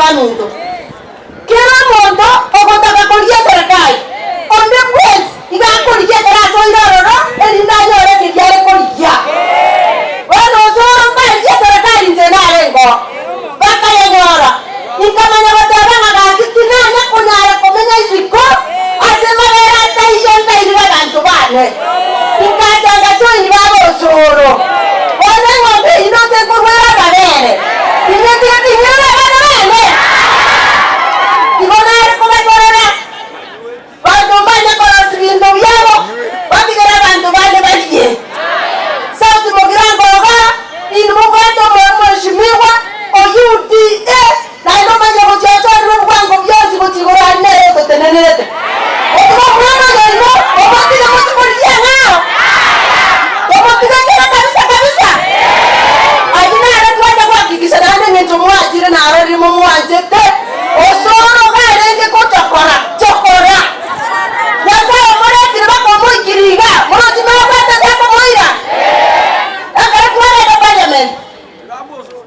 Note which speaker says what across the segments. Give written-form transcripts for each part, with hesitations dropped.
Speaker 1: Baminto kila mondo ogotaka kuria serikali onde bwesi igakurigia kerasoirororo erindanyore kiriare kurigia bono osoro mbarigia serikali nche narengo bakayenyora ikamanya gotebanga gaki tinanya kunyara kumenya isiko ase mabera ataiyo ntairire bantu bane ikachanga choini babosoro bono eng'ombe ino nsekorwera babere tinyetigetinyere bana bane igo nare kobasorera bantu mbanye korosi bintu byabo batigera bantu bane barie sauti mugirango oga ini mugwete mheshimiwa o UDA na ino manye guchochorire obwango byosi gutigorane totenenete otugo mwana yoino obatiga mutukuria ng'ao omotiga kera kabisa kabisa aina ara twaja kuhakikisha nane ng'encho mwachire naro rimo mwanchete osoro garenge kochokora chokora nyasaye muretire bakomoikiriga morotima bwate sakomoira akara twarega parliament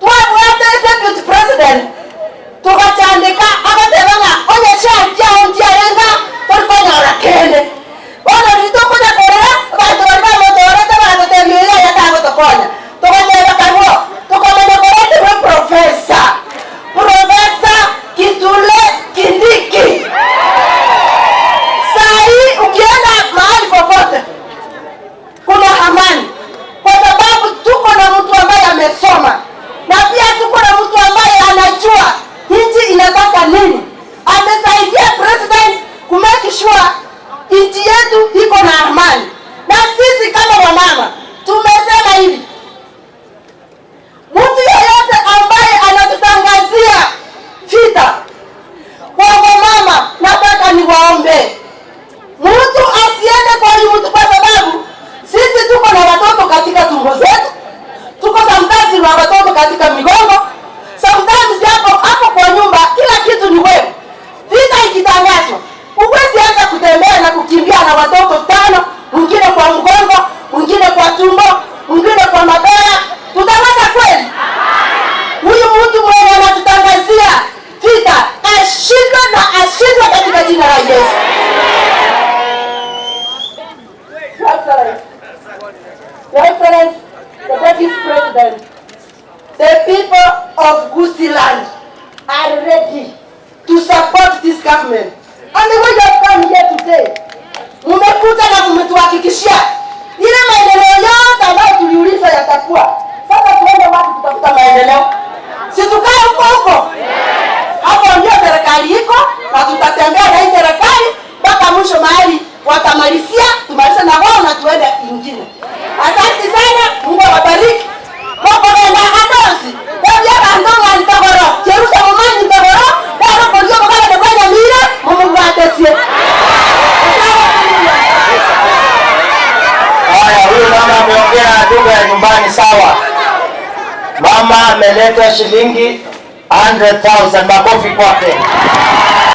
Speaker 1: twabwate deputy president tukachandika agateba ng'a onyeshanjao nchiarenga torikonyora kende bono ritukunya korera bantu bari bamotorete bagotebia iga yatagotokonya tugateba karwo tukamenya koretirwe Profesa Kithure Kindiki. Sai ukienda mahali popote kuna amani, kwa sababu tuko na mtu ambaye amesoma na pia tuko na mtu ambaye anajua nchi inataka nini. Amesaidia president kumake sure nchi yetu iko na amani, na sisi kama wamama tumesema hivi, mtu yeyote ambaye anatutangazia vita kwa wamama, nataka niwaombe mtu asiende kwa huyu mtu, kwa sababu sisi tuko na watoto katika tumbo zetu, tuko sometimes na watoto katika migongo, sometimes hapo hapo kwa nyumba, kila kitu ni wewe. Vita ikitangazwa, huwezi anza kutembea na kukimbia na watoto 5, mwingine kwa mgongo, mwingine kwa tumbo, mwingine kwa mabega. Tutaweza kweli? Huyu mtu mwenye anatutangazia vita ashindwe na ashindwe katika jina la Yesu. Your Excellency, the Deputy President, the people of Gusiiland are ready to support this government. And the way you have come here today, mmekuja na mmetuhakikishia ile maendeleo yote ambayo tuliuliza yatakuwa. Sasa tuende wapi kutafuta maendeleo? Si tukae huko huko? Hapo ndio serikali iko na tutatembea na hii serikali mpaka mwisho mahali watamalizia, tumalize na wao na tuende ingine. Asante sana, Mungu awabariki. Mokogenda adosi. Ebya bantu ngantogoro. Jerusa mumanyi ntogoro. Daro kolio kokala de kwanya mira, mumubwatesie.
Speaker 2: Haya, huyu mama ameongea lugha ya nyumbani sawa. Mama ameleta shilingi 100,000. Makofi kwake.